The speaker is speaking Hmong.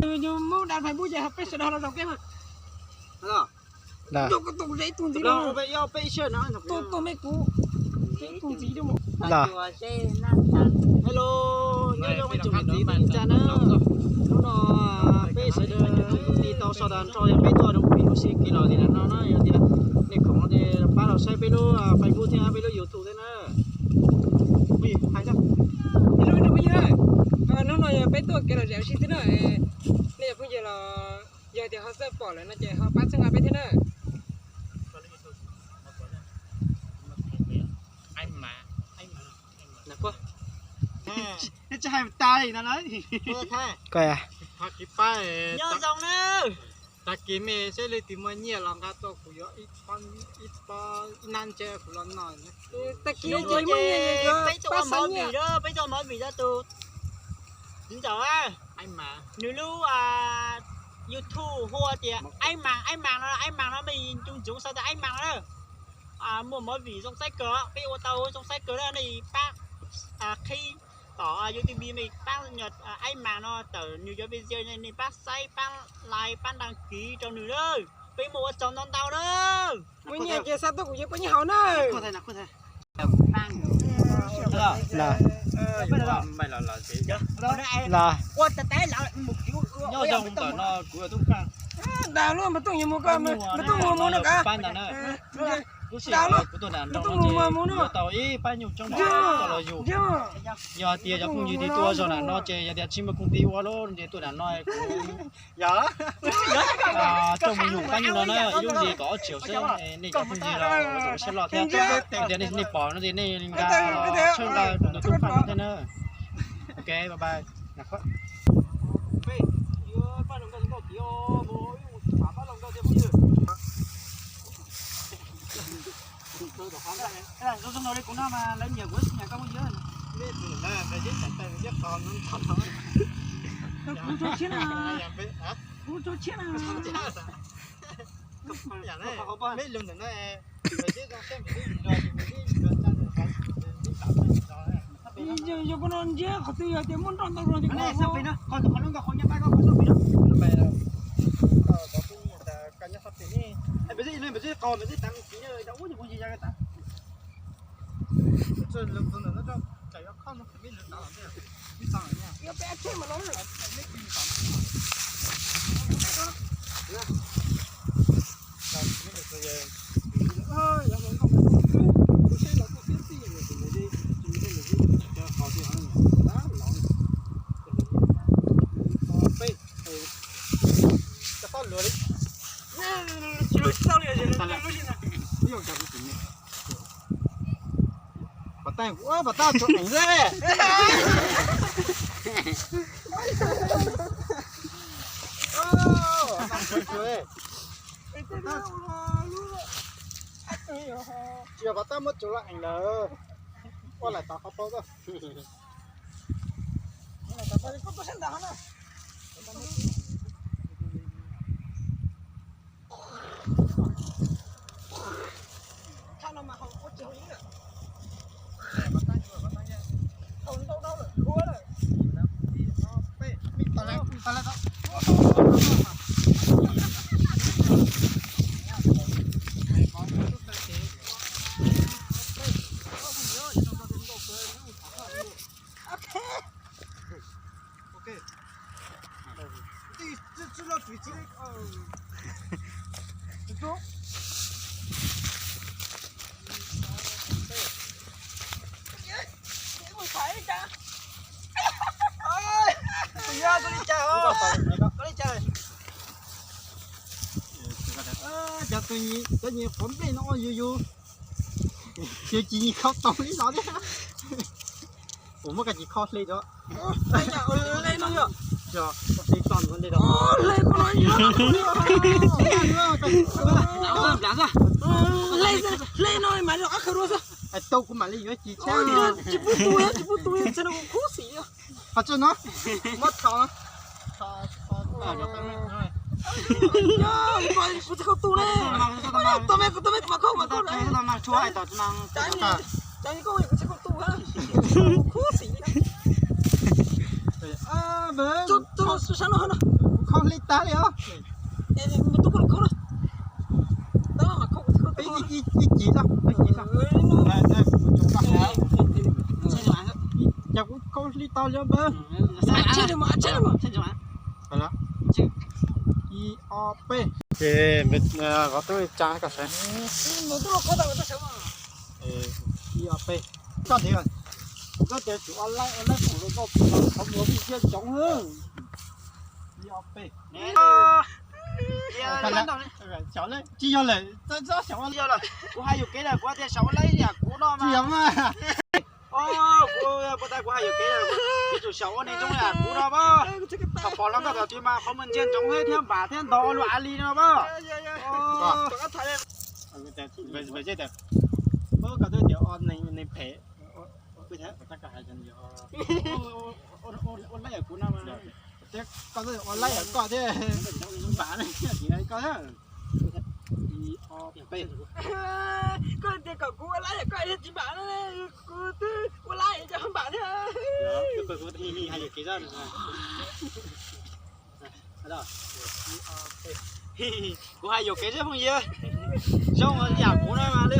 Muab dam Facebook ces peb sawv daws los zaum kev mas. Tuaj, tuaj me kuv, ib tug ntxiv. Hello, nyob zoo ib tsoom niam txiv kwv tij neej tsa na. Hnub no peb sawv daws kwv tij tau so tas nrho, yog peb tuaj rau pem lub sij hawm los li no na, yog tias nej khoom no ces pab los saib peb lub Facebook thiab peb lub YouTube thiab na. Hnub no yog peb tuaj kev lom zem ua si xwb na. Nej cov phooj ywg los yog tias ho txawj pom lawm no ces ho pab txhawb nqa peb thiab na. Neb tsis hais tas li no na. Nyob zoo na. Tag kis me seb leej twg muaj nyiaj los nqa tuaj, kuv yuav ib pob, ib nab ntse kuv los no. Tag kis peb tuaj ua movie, peb tuaj ua movie rau tus txiv ntxawm, nws lub YouTube hu tias Aib Mas, Aib Mas no, Aib Mas no mej ntsoov ntsoov xav tas Aib Mas no. Muaj movie zoo txaib kawg, peb ua tau zoo txaib kawg na, nej pab qhib tom YouTube mej pab nyom Aib Mas no tawm nws cov video, nej pab saib, pab like, pab đăng ký rau nws na. Peb muaj ua tsaug ntau ntau na. Muaj nyiaj ces xa tuaj kuv yuav pab nyiaj hauv na. Nyob zoo ntawm no kuv yog Tub Kheej. Ntas lub npas tooj yuav mus koj, npas tooj mus mus no kav. Lub sij hawm kuv tuaj nram nroog no ces yuav tau ib pab nyuj coob coj los yug. Yog tias cov phooj ywg twg tuaj zog nram no ces yog tias tsis muaj koom tis ua lawm ces tuaj nram no kuv coj mus yug pab nyuj no na, ib lub ntsis kaum ob triệu xwb, nej cov phooj ywg los ua siab loj thiab. Yog tias nej pom no ces nej nqa los txhawb nqa kuv tus Tub Kheej no thiab na. Ok, bye bye. Kuv tso tshiab na. Kuv tso tshiab na. Yog koj no ntsiab qhov twg yog tias muaj nroj ntau zog ces Pab taj, pab taj tsuav eev xwb. Tsis yog pab taj muab tsuav los eev lawm. Ua lawm tau qhov tau. Cov tus, cov nyias qhuav nplej no yus yus, yus tsis nyias kho tau li no thiab. Kuv muab koj tsis kho hle cov. Hle no mas ob khaw dua xwb. Tau kuv mam li yuav tsis tshab. Tsis pub tu, tsis pub tu, txhia no kuv khuv xim. Qhov tseeb no, muab thaum kuv tsis kho tu ne. Tau me kuv tau me kuv mam kho, mam kho. Cov kuv tsis kho tu, khuv xim. Sab no no. Khaub hlib tag li os. Peb ib cim xwb, peb ib cim xwb. Cas kuv khaub hlib tag li os npawg. Ib ob peb. Ces qhov twb tsa kom sawv. Ib ob peb. Koj tias, koj tias tsum ua laib ua laib pum rau koj pum los qhov muag pheej ntsia ntsoov. Ib ob peb. Tsis yog lawm, txhob xyaum ua laib. Kuv hais yuam kev lawm, kuv tias xyaum ua laib yam kuv no mas. Kuv, puas tas kuv hais yuam kev, kuv tsum xyaum ua neeg zoo yam kuv no mas. Thaum pom hluas nkauj tom tid mas qhov muag ntsia ntsoov thiab npam thiab ntog ua luaj av li no mas. Koj twb tias ua neeg phem, ua laib yam kuv no mas. Koj twb ua laib yam koj thiab, npam koj thiab. Koj tias kom kuv ua laib yam koj thiab tsis npam, kuv twb ua laib yam koj npam thiab. Kuv hais yuam kev xwb phooj ywg, zoo yam kuv no mas li.